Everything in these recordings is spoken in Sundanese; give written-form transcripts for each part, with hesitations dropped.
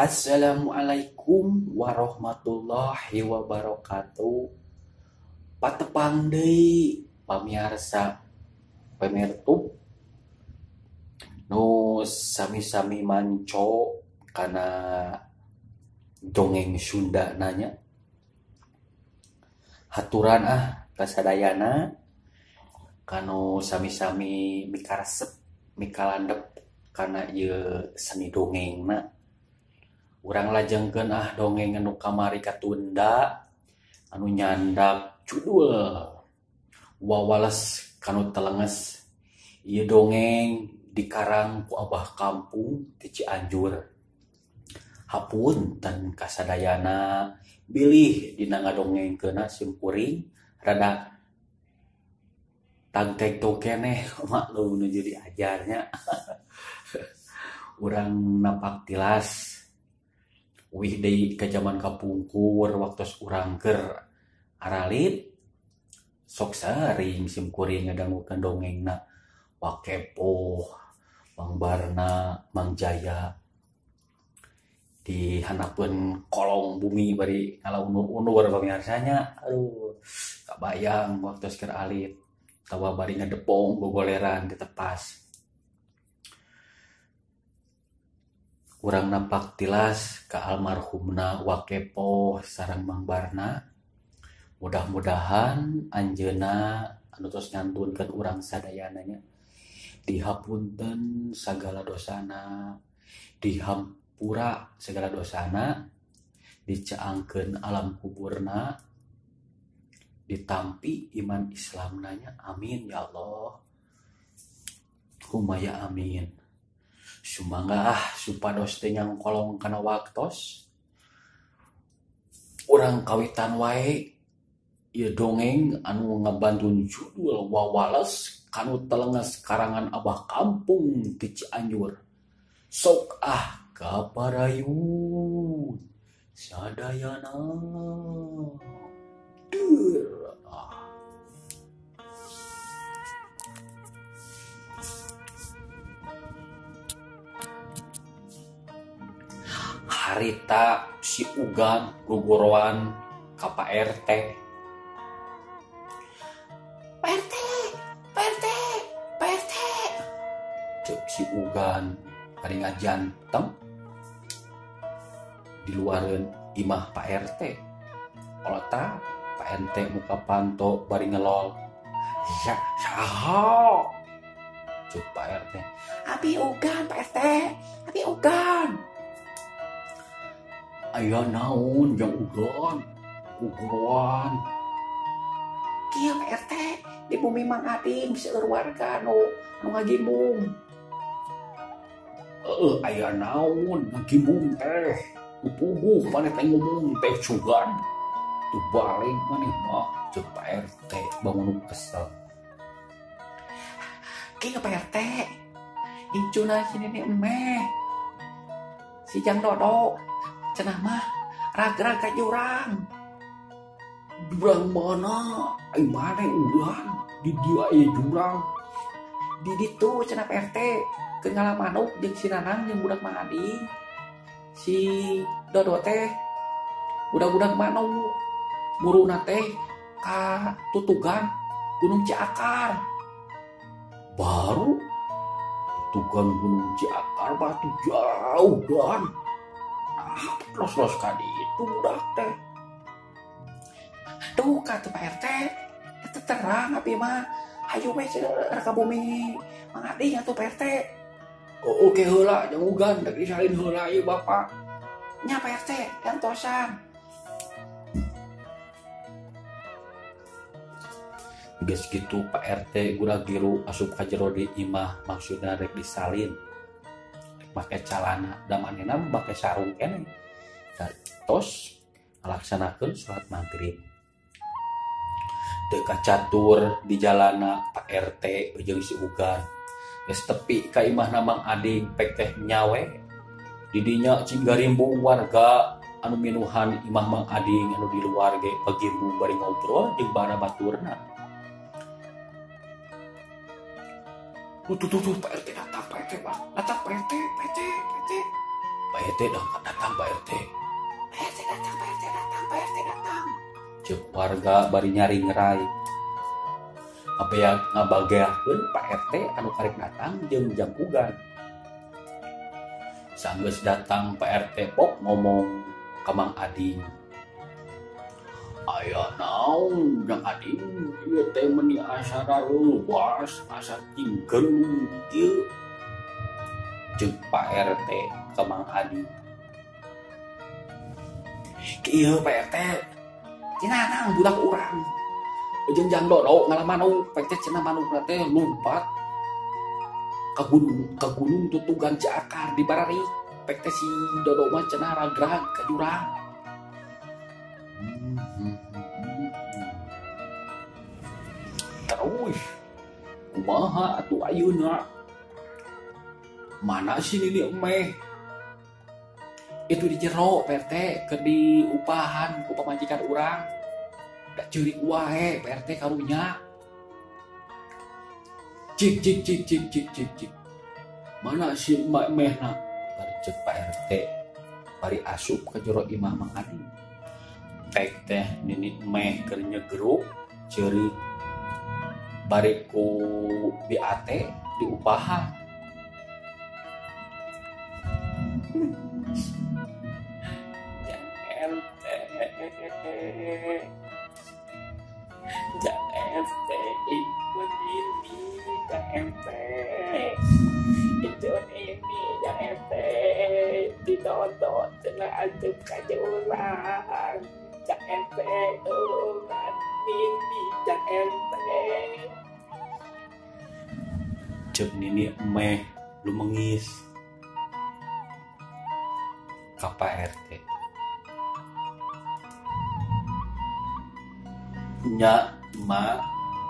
Assalamualaikum warahmatullahi wabarakatuh. Patepang deui pamiarsa pamirtub nu sami-sami manco kana dongeng Sunda nanya. Haturan kasadayana kanu sami-sami mikaresep mikalandep kana ieu seni dongengna. Urang lajengkeun dongeng anu kamari katunda anu nyandak judul Wawales Kanu Telenges. Ieu dongeng dikarang ku Abah Kampung ti Cianjur. Hapunten kasadayana bilih dina ngadongengkeunna simkuring rada tangtek keneh maklum nu jadi ajarnya. Urang napak tilas wih deui ka jaman kapungkur waktos urang keur aralit sok sering simkuring ngadangukeun dongengna Wakepoh, Mang Barna, Mang Jaya di handapeun kolong bumi bari ngalaunur-unur pamiarsanya. Aduh, kabayang waktos keur alit tawa bari ngadepong gogoleran di tepas. Urang napak tilas ka almarhumna Wakepoh sareng Mang Barna. Mudah-mudahan anjeunna anu tos ngantunkeun urang sadayana nya dihapunten sagala dosana, dihampura segala dosana, dicaangkeun alam kuburna, ditampi iman Islamna nya. Amin ya Allah. Humaya amin. Sumangga supados teh nyangkolong kana waktos. Urang kawitan wae ieu dongeng anu ngabantun judul Wawales Kanu Telenges karangan Abah Kampung ti Cianjur. Sok kaparayun sadayana. Deur. Harita si Ugan gogoroan ka Pak RT. Pak RT, Pak RT, Pak RT. Cek si Ugan bari ngajanteng di luareun imah Pak RT. Olota Pak RT muka panto bari ngelol. Ya, saha? Cek Pak RT. Abi Ugan Pak RT, abi Ugan. Aya naon jang Ugan, gogoroan. Kieu Pak RT, di bumi Mang Ading seueur warga nu ngagimbung. Heeh, aya naon ngagimbung teh. Puguh maneh teh ngomong teh sugan. Tuh balik maneh mah ceuk Pak RT bangun kesel. Kieu Pak RT, incuna si nenek emeh. Si Jang Dodo cenah mah rag-rag ka jurang. Jurang mana? Ai maneh Ugan? Di dieu aya jurang. Di ditu cenah Pak RT keur ngala manuk jeung si Nanang jeung budak Mang Ading. Si Dodo teh budak-budak manuk muruna teh ka tutugan Gunung Ciakar. Baru tutugan Gunung Ciakar batu jauh dan los-los kali itu budak teh. Duh kata Pak RT, terang abi mah hayu we ka bumi Mang Ading atuh Pak RT. Oh, oke heula jang Ugan rek disalin heula ieu bapak. Nya Pak RT, gantosan. Geus kitu Pak RT gura-giru asup ka jero di imah maksudna rek disalin. Make calana da manehna make sarung keneh. Tos ngalaksanakeun salat magrib. Teu kacatur di jalana Pak RT jeung si Ugan. Geus tepi ka imahna Mang Ading pek teh nyawe. Di dinya cing garimbung warga anu minuhan imah Mang Ading anu di luar ge pagimbung bari ngobrol jeung bara baturna. Tuh tuh tuh Pak RT datang, Pak RT datang, Pak RT, Pak RT, Pak RT. Pak RT datang, Pak RT. Pak RT datang, Pak RT datang, Pak RT datang. Cek warga bari nyaringrai. Apa yang ngabageakeun Pak RT anu karek datang jeung jangkugan. Sanggeus datang Pak RT pok ngomong ka Mang Ading. Aya naon Jang Ading ieu teh meuni asa rareuwas asa tinggeung kieu. Ceuk Pak RT ka Mang Ading. Kieu Pak RT cenah nang budak urang. Jeung Jang Dodo ngalamanuk Pak RT cenah manukna teh lumpat ka gunung tutugan Ciakar di bararik. Pek teh si Dodo mah cenah ragrag ka jurang. Terus kumaha atuh ayeuna? Mana si Nini Emeh? Itu di jero Pak RT keur diupahan ku pamajikan urang. Da ceurik wae Pak RT karunya. Cik cik cik cik cik cik cik. Mana si emak mehna? Bari cek Pak RT. Bari asup ka jero imah Mang Ading. Pek teh Nini Emeh keur nyegeruk ceurik. Bari ku BAT diupahan. Jang RT. Jang RT ikut ini. Jang RT ikut ini. Jang RT ditonton cenah asup ka jurang. Jang RT tulungan Nini Jang RT. Ceuk Nini Emeh lumengis ka Pak RT. Nya mak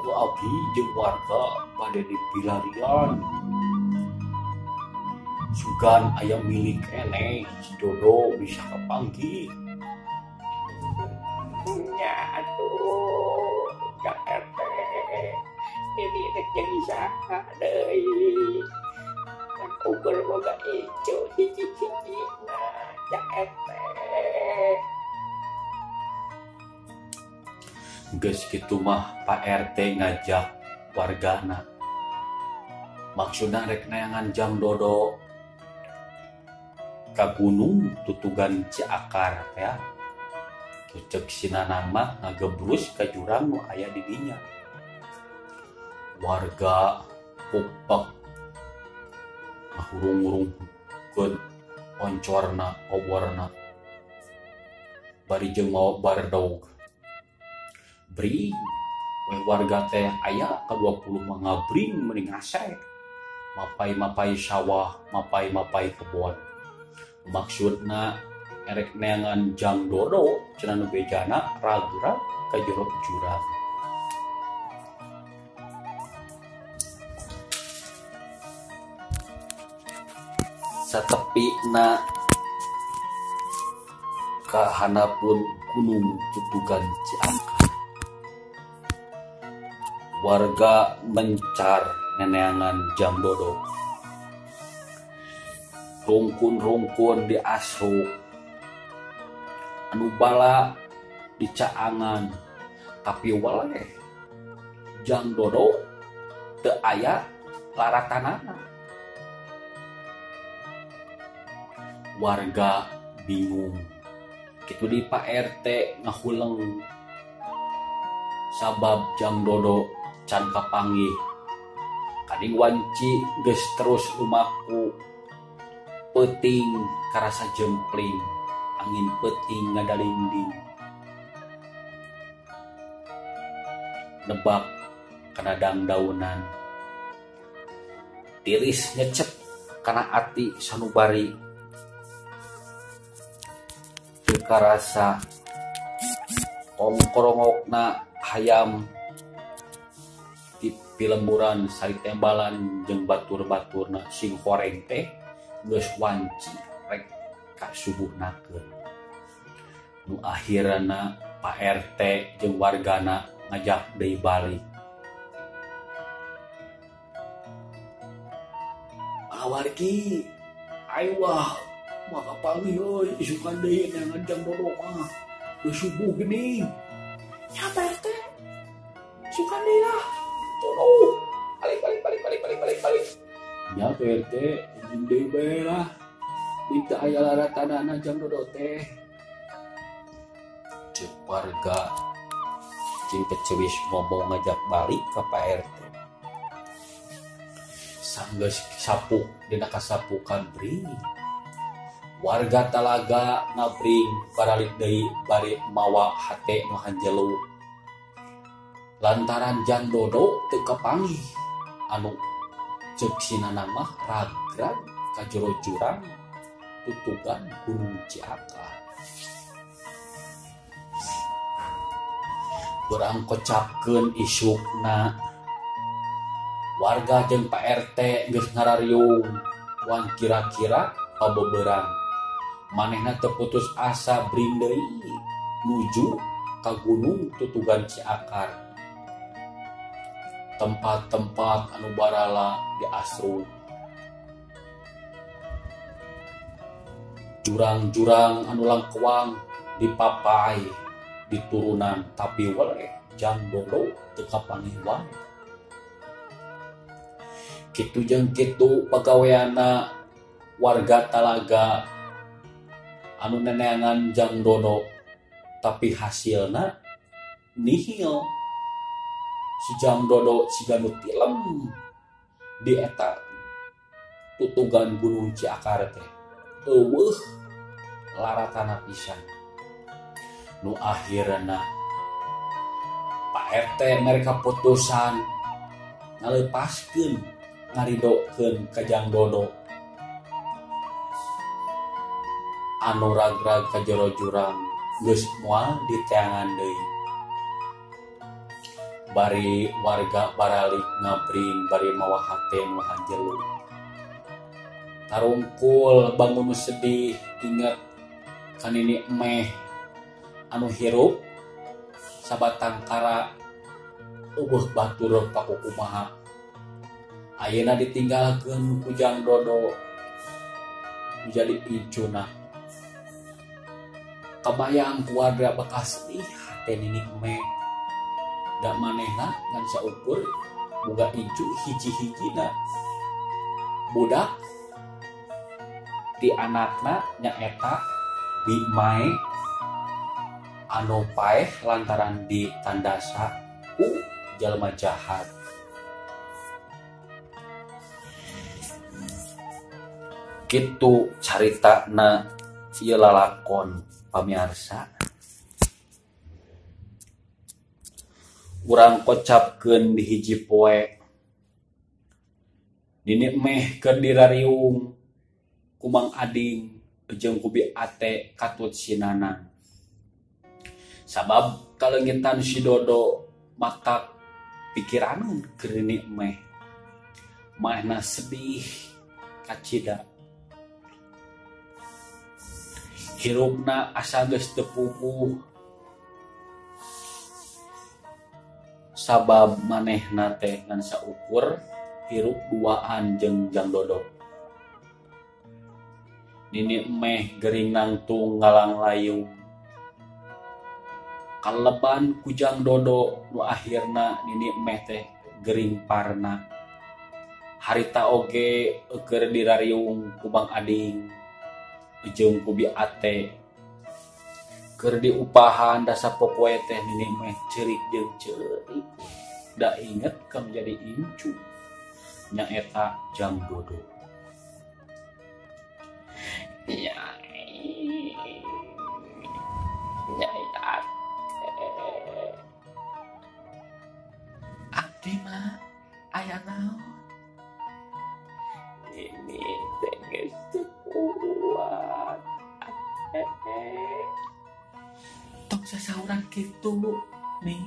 ku abdi jeung warga bade dipilarian. Sugan aya milik keneh si Dodo bisa kapanggih. Nya atuh Jang RT ini rek jeung saha deui. Ukur boga icu hiji-hiji nah Jang RT. Geus kitu mah Pak RT ngajak wargana. Maksudna rek neangan Jang Dodo ka gunung tutugan Ciakar ya. Cek si Nanang mah ngagebrus ka jurang nu aya di dinya. Warga pupek ngahurung-hurungkeun oncorna oborna. Bari jeung mawa bardog. Bring we warga teh aya ka 20 mah ngabring meni ngase. Mapai-mapai sawah, mapai-mapai kebon. Maksudna erek neangan Jang Dodo cenah nu bejana ragrag ka jero jurang. Satepina ka hanapun gunung tutugan Ciakar. Warga mencar neneangan Jang Dodo. Rungkun-rungkun diasruk. Anu bala dicaangan. Tapi waleh Jang Dodo teu aya laratanana. Warga bingung. Kitu di Pak RT ngahuleng. Sabab Jang Dodo can kapanggih. Kading wanci geus terus lumaku. Peuting karasa jempling, angin peuting ngadalinding. Nebak kana dangdaunan. Tiris nyecep kana ati sanubari. Teu karasa kongkorongokna hayam di pilemburan sari tembalan jeung batur-baturna sing horeng teh geus wanci rek ka subuhnakeun. Nu akhirna Pak RT jeung wargana ngajak deui balik. Awargi, ayo wah, Maka panggih euy isukan deui neangan Jang Dodo mah. Geus subuh geuning. Ya Pak RT. Isukan deui lah. Tolong. Balik balik balik balik balik balik balik. Ya Pak RT, izin deui bae lah. Di teu aya laratanana Jang Dodo teh. Ceuk warga cing pecewis ngomong ngajak balik ke Pak RT. Sanggeus sapuk dina kasapukan bring. Warga talaga ngabring baralik deui bari mawa hate nu hanjelu. Lantaran Jang Dodo teu kapanggih anu ceuk si Nanang mah ragrag ka jero jurang tutugan Gunung Ciakar. Urang kocapkeun isukna warga jeung Pak RT geus ngarariung wan kira-kira pabeberang. Manehna teu putus asa bring deui nuju ka gunung tutugan Ciakar. Tempat-tempat anu barala diasrun. Jurang-jurang anu langkewang dipapai diturunan tapi weleh Jang Dodo teu kapanggih wae. Kitu jeung kitu pagaweana warga talaga anu neneangan Jang Dodo tapi hasilna nihil. Si Jang Dodo siga nu tilem di eta tutugan Gunung Ciakar teh. Eueuh laratana pisan. Nu akhirna Pak RT mereka putusan ngalepaskeun ngaridokeun ka Jang Dodo anu ragrag ka jero jurang geus moal diteangan deui. Bari warga baralik ngabring bari mawa hate nu hanjelu. Tarungkul bangun nu sedih inget ka nini emeh anu hirup sabatang kara eueuh batur pakukumaha. Ayeuna ditinggalkeun ku Jang Dodo jadi incuna. Kabayang ku warga bakal sedih hate nini emeh. Da manehna ngan saukur boga incu hiji-hijina. Budak di anakna nyaeta Bi Mae anu paeh lantaran ditandasa ku jalma jahat. Kitu caritana ieu lalakon pamiarsa. Urang kocapkeun di hiji poe. Nini meh keur dirariung ku Mang Ading jeung ku Bi Ate katut si Nanang. Sabab kaleungitan si Dodo matak pikiraneun keur nini meh. Manehna sedih kacida. Hirupna asa geus teu puguh. Sabab manehna teh ngan saukur hirup duaan jeung Jang Dodo. Nini meh gering nangtung ngalanglayung. Kaleban ku Jang Dodo nu akhirna nini meh teh gering parna. Harita oge keur dirariung ku Bang Ading jeung ku Bi Ate. Keur diupahan da sapopoe teh nini meh ceurik jeung ceurik. Da inget ka menjadi incu nyaeta Jang Dodo. Nyai Nyai Ate Abdi mah aya naon? Nini teh geus teu kuat Ate. Tong sasauran kitu nih.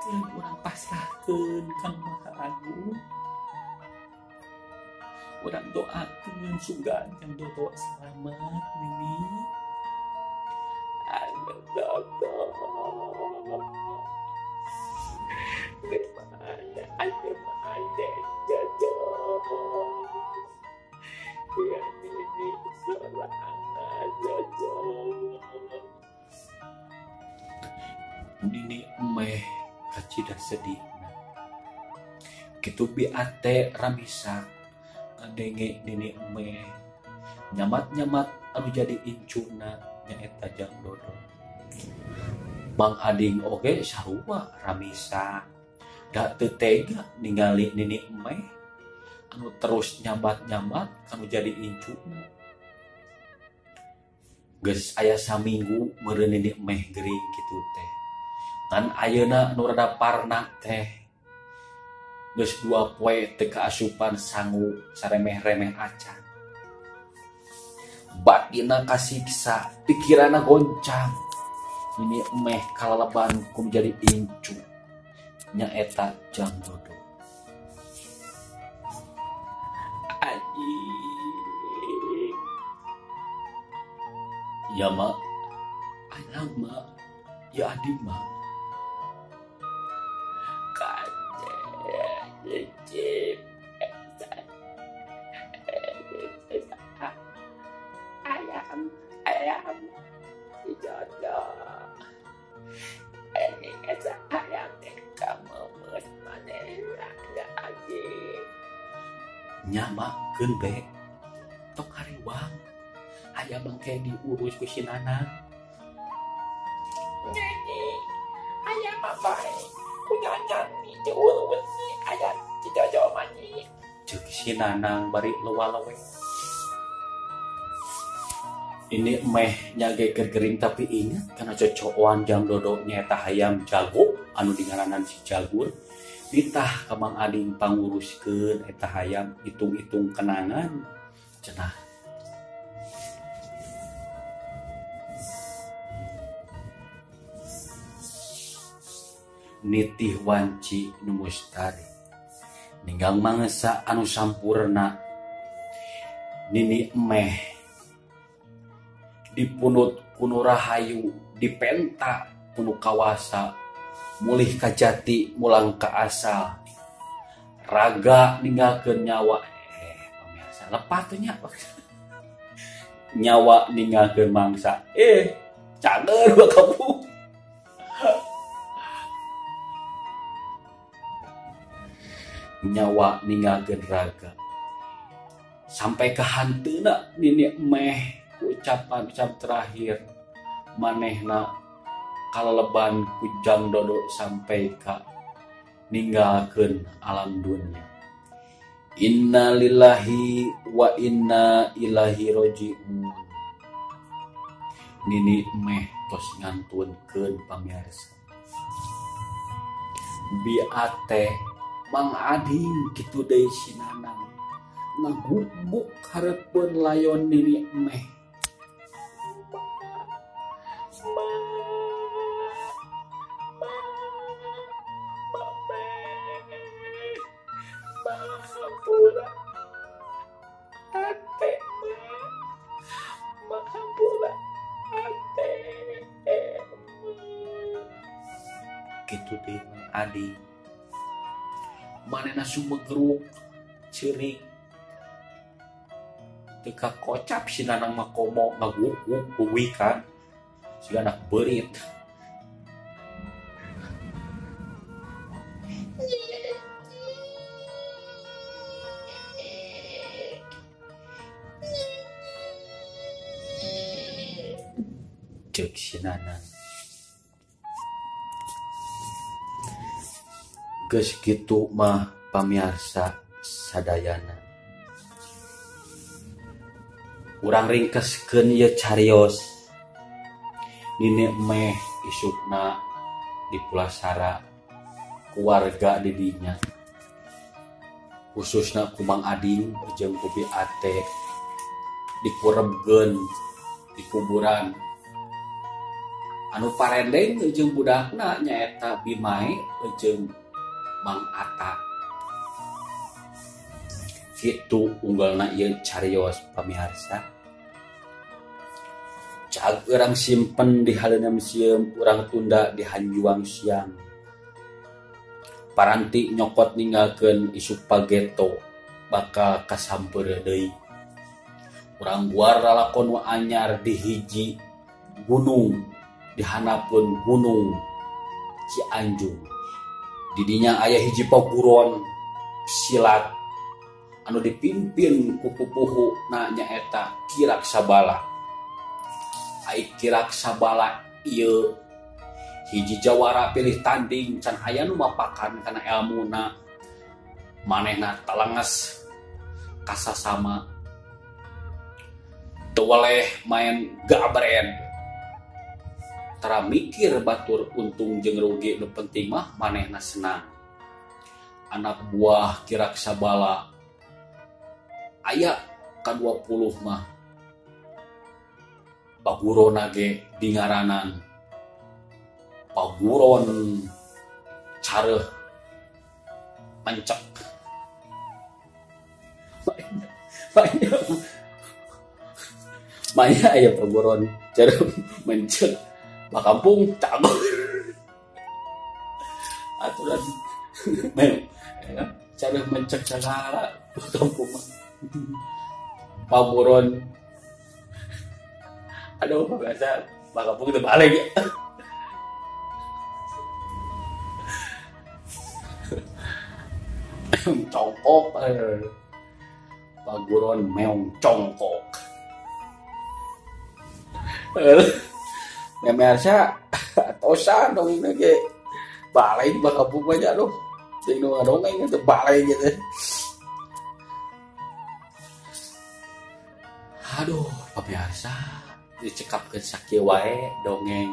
Keun urang pasrahkeun ka Maha Agung. Urang doakeun sugan Jang Dodo selamat nini. Aduh Dodo. Di mana Ate Dodo? Ya nini Nini emeh kacida sedihna. Kitu bi ate ramisak ngadenge nini emeh nyamat-nyamat anu jadi incuna nyaeta Jang Dodo. Mang Ading oge sarua ramisak da teu tega ningali nini emeh anu terus nyambat-nyambat anu jadi incuna. Geus aya saminggu meureun nini emeh gering kitu teh. Ngan ayeuna nu rada parna teh geus 2 poe teu kaasupan sangu saremeh-remeh acan. Batinna kasiksa, pikiranna goncang. Nini emeh kalaleban ku jadi incu nyaeta Jang Dodo. Anjing. Ya mak, ayang mak, ya adi mak. Ayam, ayam, si Dodo. Ini esa ayam teh kamu manehna ya anjing. Nya mak keun be. Tok hariwang. Hayam mangke diurus ku si Nanang. Nyanyi, ayam apa? Ku nyanyi diurus ayam si Dodo manyi. Ceuk si Nanang bari lewa-lewe. Ini meh nyage gering tapi ingat karena cocokan Jang Dodo nyata hayam jago anu dingaranan si Jagur ditah ka Mang Ading panguruskeun eta hayam hitung-hitung kenangan cenah. Nitih wanci nu mustari ninggang mangsa anu sampurna. Nini emeh dipunut kuno rahayu, dipenta kuno kawasa, mulih kajati mulang ka asal, raga ninggalkeun nyawa. Pemirsa lepat tuh nya. Nyawa ninggalkeun mangsa. Cager kamu. Nyawa ninggalkeun raga. Sampai ke hanteuna nini emeh ucapan ucap terakhir manehna kaleleban ku Jang Dodo sampai ka ninggalkeun alam dunia. Innalillahi wa inna ilaihi rajiun. Nini meh tos ngantunkeun pamirsa. Bi ate Mang Ading kitu deui si Nanang ngagubuk hareupeun layon nini meh. Kitu teh Mang Adi manehna sumegruk ceurik teu kakocap si Nanang mah komo ngaguguk beuwikan siga anak beurit. Ceuk si Nanang. Geus kitu mah pamiarsa sadayana. Urang ringkeskeun ieu carios. Nini meh isukna di pulasara keluarga di dinya. Khususna ku Mang Ading jeung ku Bi Ate dikurebkeun di kuburan. Anu parendeng jeung budakna nyaeta Bimae jeung Mang Ata. Kitu unggalna ieu carios pamiarsa. Cag urang simpen di haleunam sieum, urang tunda di hanjuang siang. Paranti nyokot ninggalkeun isuk pageto bakal kasampeureuh deui. Urang guar lalakon nu anyar di hiji gunung, di handapeun gunung Cianjung. Didinya aya hiji paguron silat anu dipimpin ku pupuhu na nyaeta Ki Raksabala. Ai Ki Raksabala ieu hiji jawara pilih tanding can aya nu mapakan kana elmuna. Manehna talenges kasasama. Teu weleh main gabren. Tara mikir batur untung jeung rugi, nu penting mah manehna senang. Anak buah Ki Raksabala aya ka 20 mah pagurona ge dingaranan paguron careuh mencek. Maya aya paguron careuh mencek bakampung cagor aturan careuh mencek sagala bakampung mah paguron. Aduh, biasa bakampung itu balik ya. Congkok, paguron meong congkok. Pemirsa, atosan dong ini ge balai di bakampung banyak loh. Jeung nu ngadongeng itu balai gitu. Aduh, pemirsa, dicekapkeun sakieu wae dongeng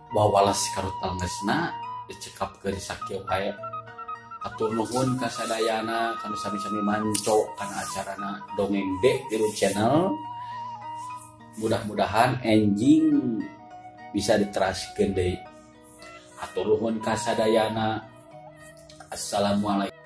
wawalas karut talngesna dicekapkeun sakieu wae. Hatur nuhun ka sadayana kanu sami-sami manco kana acarana dongeng D Tilu Channel. Mudah-mudahan enjing bisa diteraskeun deui. Hatur nuhun ka sadayana. Assalamualaikum.